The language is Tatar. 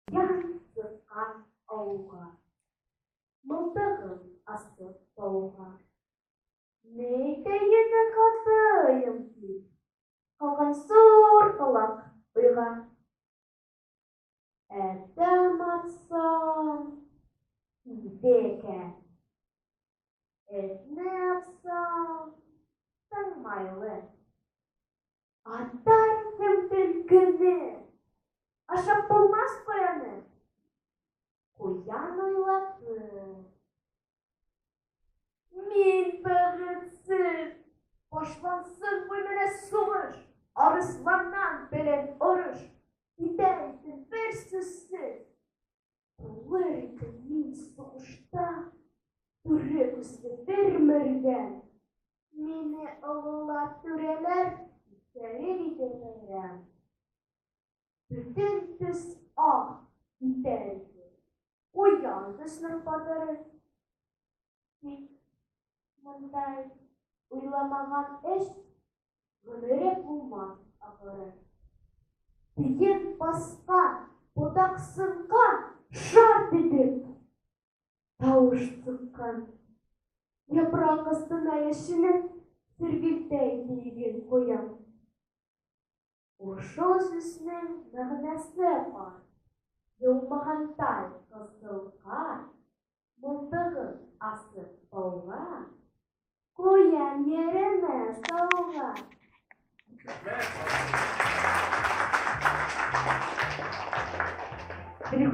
Куян чыккан ауга, Мылтыгын асып бауга. Ни әйтәен, катыем дип, Калган зур колак уйга. Адәм атсам, иде икән. Этне атсам, тыңмайлы. Атар идем төлкене, Ашап булмас куяны. Куян уйлады. Мин бәхетсез, башлансын бу менә сугыш, Арысланнан белән орыш, китәр идем бер сүзсез. Булыр идем мин сугышта, Бүре күзле бер мәргән. Мине олылап түрәләр, Үткәрер иде бәйрәм. Бөтен төс ак итәр иде, Куян төснең батыры. Тик мондай уйламаган эш Гомере булмас ахыры. Төен баскан, ботак сынган, Шарт итеп тавыш чыккан. Япрак астына яшенеп, Сөргелтә иде куян. Ошо сүзнең мәгънәсе бар: Яумагандай кызыл кар, Мылтыгын асып бауга, Куян йөремәс тауга. Переходим.